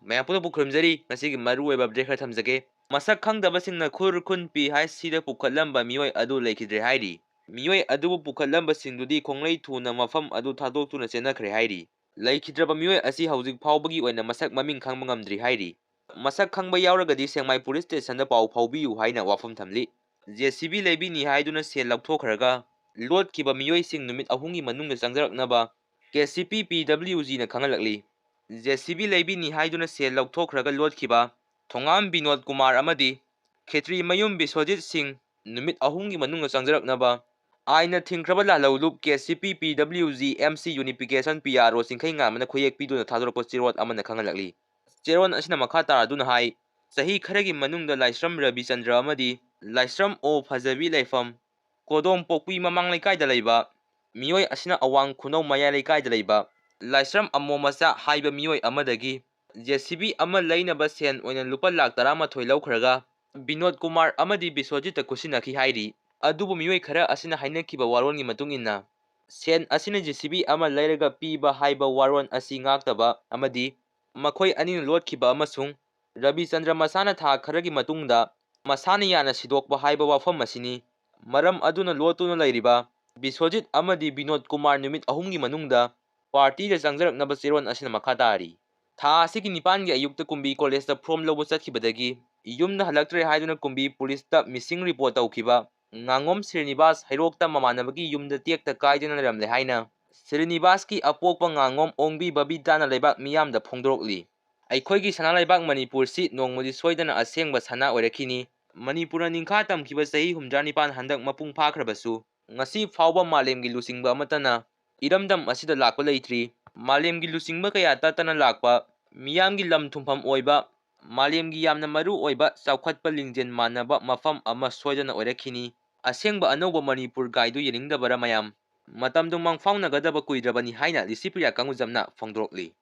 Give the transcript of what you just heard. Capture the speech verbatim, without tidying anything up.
ꯃꯌꯥꯝ ꯄꯨꯝꯅꯃꯛꯄꯨ ꯈꯨꯔꯨꯝꯖꯔꯤ꯫ ꯉꯁꯤꯒꯤ ꯃꯔꯨꯑꯣꯏꯕ ꯑꯞꯗꯦꯠ ꯈꯔ ꯊꯝꯖꯒꯦ꯫ ꯃꯁꯛ ꯈꯪꯗꯕꯁꯤꯡꯅ ꯈꯨꯔ ꯈꯨꯟ ꯄꯤ ꯍꯥꯏꯁꯤꯗ ꯄꯨꯈꯠꯂꯝꯕ ꯃꯤꯑꯣꯏ ꯑꯗꯨ ꯂꯩꯈꯤꯗ꯭ꯔꯦ ꯍꯥꯏꯔꯤ꯫ ꯃꯤꯑꯣꯏ ꯑꯗꯨꯕꯨ ꯄꯨꯈꯠꯂꯝꯕꯁꯤꯡꯗꯨꯗꯤ ꯈꯣꯡꯂꯩ ꯊꯨꯅ ꯃꯐꯝ ꯑꯗꯨ ꯊꯥꯗꯣꯛꯇꯨꯅ ꯆꯦꯟꯅꯈ꯭ꯔꯦ ꯍꯥꯏꯔꯤ꯫ ꯂꯩꯈꯤꯗ꯭ꯔꯕ ꯃꯤꯑꯣꯏ ꯑꯁꯤ ꯍꯧꯖꯤꯛ ꯐꯥꯎꯕꯒꯤ ꯑꯣꯏꯅ ꯃꯁꯛ ꯃꯃꯤꯡ ꯈꯪꯕ ꯉꯝꯗ꯭ꯔꯤ ꯍꯥꯏꯔꯤ꯫ ꯃꯁꯛ ꯈꯪꯕ ꯌꯥꯎꯔꯒꯗꯤ ꯁꯦꯡꯃꯥꯏ ꯄꯨꯂꯤꯁ ꯁ꯭ꯇꯦꯁꯟꯗ ꯄꯥꯎ ꯐꯥꯎꯕꯤꯌꯨ ꯍꯥꯏꯅ ꯋꯥꯐꯝ ꯊꯝꯂꯤ꯫ ꯖꯦ ꯁꯤ ꯕꯤ ꯂꯩꯕꯤꯅꯤ ꯍꯥꯏꯗꯨꯅ ꯁꯦꯜ ꯂꯧꯊꯣꯛꯈ꯭ꯔꯒ ꯂꯣꯠꯈꯤꯕ ꯃꯤꯑꯣꯏꯁꯤꯡ ꯅꯨꯃꯤꯠ ꯑꯍꯨꯝꯒꯤ ꯃꯅꯨꯡꯗ ꯆꯪꯖꯔꯛꯅꯕ ꯀꯦ C P P W ꯖꯤꯅ ꯈꯪꯍꯜꯂꯛꯂꯤ꯫ J C B ꯂꯩꯕꯤꯅꯤ ꯍꯥꯏꯗꯨꯅ ꯁꯦꯜ ꯂꯧꯊꯣꯛꯈ꯭ꯔꯒ ꯂꯣꯠꯈꯤꯕ ꯊꯣꯉꯥꯝ ꯕꯤꯅꯣꯗ ꯀꯨꯃꯥꯔ ꯑꯃꯗꯤ ꯈꯦꯇ꯭ꯔꯤ ꯃꯌꯨꯝ ꯕꯤꯁ꯭ꯋꯖꯤꯠ ꯁꯤꯡ ꯅꯨꯃꯤꯠ ꯑꯍꯨꯝꯒꯤ ꯃꯅꯨꯡꯗ ꯆꯪꯖꯔꯛꯅꯕ ꯑꯥꯏꯟꯅ ꯊꯤꯡꯈ꯭ꯔꯕ Lalhoulup K C P P W G M C unification P R ꯑꯣ ꯆꯤꯡꯈꯩꯉꯥꯟꯕꯅ ꯈꯨꯌꯦꯛ ꯄꯤꯗꯨꯅ ꯊꯥꯗꯣꯔꯛꯄ ꯆꯦꯔꯣꯜ ꯑꯃꯅ ꯈꯪꯍꯜꯂꯛꯂꯤ꯫ ꯆꯦꯔꯣꯜ ꯑꯁꯤꯅ ꯃꯈꯥ ꯇꯥꯔꯗꯨꯅ ꯍꯥꯏ, ꯆꯍꯤ ꯈꯔꯒꯤ ꯃꯅꯨꯡꯗ ꯂꯥꯏꯁ꯭ꯔꯝ ꯔꯕꯤꯆꯟꯗ꯭ꯔ ꯑꯃꯗꯤ ꯂꯥꯏꯁ꯭ꯔꯝ ꯑꯣ ꯐꯖꯕꯤ ꯂꯩꯐꯝ ꯀꯣꯗꯣꯝ ꯄꯣꯛꯄꯤ ꯃꯃꯥꯡ ꯂꯩꯀꯥꯏꯗ ꯂꯩꯕ ꯃꯤꯑꯣꯏ ꯑꯁꯤꯅ ꯑꯋꯥꯡ ꯈꯨꯅꯧ ꯃꯌꯥꯏ ꯂꯩꯀꯥꯏꯗ ꯂꯩꯕ ꯂꯥꯏꯁ꯭ꯔꯝ ꯑꯃꯣ ꯃꯆꯥ ꯍꯥꯏꯕ ꯃꯤꯑꯣꯏ ꯑꯃꯗꯒꯤ ꯖꯦ ꯁꯤ ꯕꯤ ꯑꯃ ꯂꯩꯅꯕ ꯁꯦꯟ ꯑꯣꯏꯅ ꯂꯨꯄꯥ ꯂꯥꯈ ꯇꯔꯥꯃꯥꯊꯣꯏ ꯂꯧꯈ꯭ꯔꯒ ꯕꯤꯅꯣꯗ ꯀꯨꯃꯥꯔ ꯑꯃꯗꯤ ꯕꯤꯁ꯭ꯋꯖꯤꯠꯇ ꯈꯨꯠꯁꯤꯟꯅꯈꯤ ꯍꯥꯏꯔꯤ꯫ ꯑꯗꯨꯕꯨ ꯃꯤꯑꯣꯏ ꯈꯔ ꯑꯁꯤꯅ ꯍꯥꯏꯅꯈꯤꯕ ꯋꯥꯔꯣꯜꯒꯤ ꯃꯇꯨꯡ ꯏꯟꯅ, ꯁꯦꯟ ꯑꯁꯤꯅ ꯖꯦ ꯁꯤ ꯕꯤ ꯑꯃ ꯂꯩꯔꯒ ꯄꯤꯕ ꯍꯥꯏꯕ ꯋꯥꯔꯣꯜ ꯑꯁꯤ ꯉꯥꯛꯇꯕ ꯑꯃꯗꯤ ꯃꯈꯣꯏ ꯑꯅꯤꯅ ꯂꯣꯠꯈꯤꯕ ꯑꯃꯁꯨꯡ ꯔꯕꯤꯆꯟꯗ꯭ꯔ ꯃꯁꯥꯅ ꯊꯥ ꯈꯔꯒꯤ ꯃꯇꯨꯡꯗ ꯃꯁꯥꯅ ꯌꯥꯅ ꯁꯤꯗꯣꯛꯄ ꯍꯥꯏꯕ ꯋꯥꯐꯝ ꯑꯁꯤꯅꯤ꯫ ꯃꯔꯝ ꯑꯗꯨꯅ ꯂꯣꯠꯇꯨꯅ ꯂꯩꯔꯤꯕ ꯕꯤꯁ꯭ꯋꯖꯤꯠ ꯑꯃꯗꯤ ꯕꯤꯅꯣꯗ ꯀꯨꯃꯥꯔ ꯅꯨꯃꯤꯠ ꯑꯍꯨꯝꯒꯤ ꯃꯅꯨꯡꯗ ꯄꯥꯔꯇꯤꯗ ꯆꯪꯖꯔꯛꯅꯕ ꯆꯦꯔꯣꯜ ꯑꯁꯤꯅ ꯃꯈꯥ ꯇꯥꯔꯤ꯫ ꯊꯥ ꯑꯁꯤꯒꯤ ꯅꯤꯄꯥꯟꯒꯤ ꯑꯌꯨꯛꯇ ꯀꯨꯝꯕꯤ ꯀꯣꯂꯦꯖꯇ ꯐꯣꯔꯝ ꯂꯧꯕ ꯆꯠꯈꯤꯕꯗꯒꯤ ꯌꯨꯝꯗ ꯍꯜꯂꯛꯇ꯭ꯔꯦ ꯍꯥꯏꯗꯨꯅ ꯀꯨꯝꯕꯤ ꯄꯨꯂꯤꯁꯇ ꯃꯤꯁꯤꯡ ꯔꯤꯄꯣꯔꯠ ꯇꯧꯈꯤꯕ ꯉꯥꯉꯣꯝ ꯁ꯭ꯔꯤꯅꯤꯕꯥꯁ ꯍꯩꯔꯣꯛꯇ ꯃꯃꯥꯟꯅꯕꯒꯤ ꯌꯨꯝꯗ ꯇꯦꯛꯇ ꯀꯥꯏꯗꯨꯅ ꯂꯩꯔꯝꯂꯦ ꯍꯥꯏꯅ ꯁ꯭ꯔꯤꯅꯤꯕꯥꯁꯀꯤ ꯑꯄꯣꯛꯄ ꯉꯥꯉꯣꯝ ꯑꯣꯡꯕꯤ ꯕꯕꯤꯇꯥꯅ ꯂꯩꯕꯥꯛ ꯃꯤꯌꯥꯝꯗ ꯐꯣꯡꯗꯣꯔꯛꯂꯤ꯫ ꯑꯩꯈꯣꯏꯒꯤ ꯁꯅꯥ ꯂꯩꯕꯥꯛ ꯃꯅꯤꯄꯨꯔꯁꯤ ꯅꯣꯡꯃꯗꯤ ꯁꯣꯏꯗꯅ ꯑꯁꯦꯡꯕ ꯁꯅꯥ ꯑꯣꯏꯔꯛꯈꯤꯅꯤ꯫ ꯃꯅꯤꯄꯨꯔꯅ ꯅꯤꯡꯈꯥ ꯇꯝꯈꯤꯕ ꯆꯍꯤ ꯍꯨꯝꯗ꯭ꯔꯥ ꯅꯤꯄꯥꯟ ꯍꯟꯗꯛ ꯃꯄꯨꯡ ꯐꯥꯈ꯭ꯔꯕꯁꯨ, ꯉꯁꯤ ꯐꯥꯎꯕ ꯃꯥꯂꯦꯝꯒꯤ ꯂꯨꯆꯤꯡꯕ ꯑꯃꯠꯇꯅ ꯏꯔꯝꯗꯝ ꯑꯁꯤꯗ ꯂꯥꯛꯄ ꯂꯩꯇ꯭ꯔꯤ꯫ ꯃꯥꯂꯦꯝꯒꯤ ꯂꯨꯆꯤꯡꯕ ꯀꯌꯥ ꯇꯠꯇꯅ ꯂꯥꯛꯄ, ꯃꯤꯌꯥꯝꯒꯤ ꯂꯝ ꯊꯨꯡꯐꯝ ꯑꯣꯏꯕ, ꯃꯥꯂꯦꯝꯒꯤ ꯌꯥꯝꯅ ꯃꯔꯨ ꯑꯣꯏꯕ ꯆꯥꯎꯈꯠꯄ ꯂꯤꯡꯖꯦꯜ ꯃꯥꯟꯅꯕ ꯃꯐꯝ ꯑꯃ ꯁꯣꯏꯗꯅ ꯑꯣꯏꯔꯛꯈꯤꯅꯤ꯫ ꯑꯁꯦꯡꯕ ꯑꯅꯧꯕ ꯃꯅꯤꯄꯨꯔ ꯒꯥꯏꯗꯨ ꯌꯦꯡꯅꯤꯡꯗꯕꯔꯥ ꯃꯌꯥꯝ? ꯃꯇꯝꯗꯨ ꯃꯪꯐꯥꯎꯅꯒꯗꯕ ꯀꯨꯏꯗ꯭ꯔꯕꯅꯤ ꯍꯥꯏꯅ ꯂꯤꯁꯤꯄ꯭ꯔꯤꯌꯥ ꯀꯪꯒꯨꯖꯝꯅ ꯐꯣꯡꯗꯣꯔꯛꯂꯤ꯫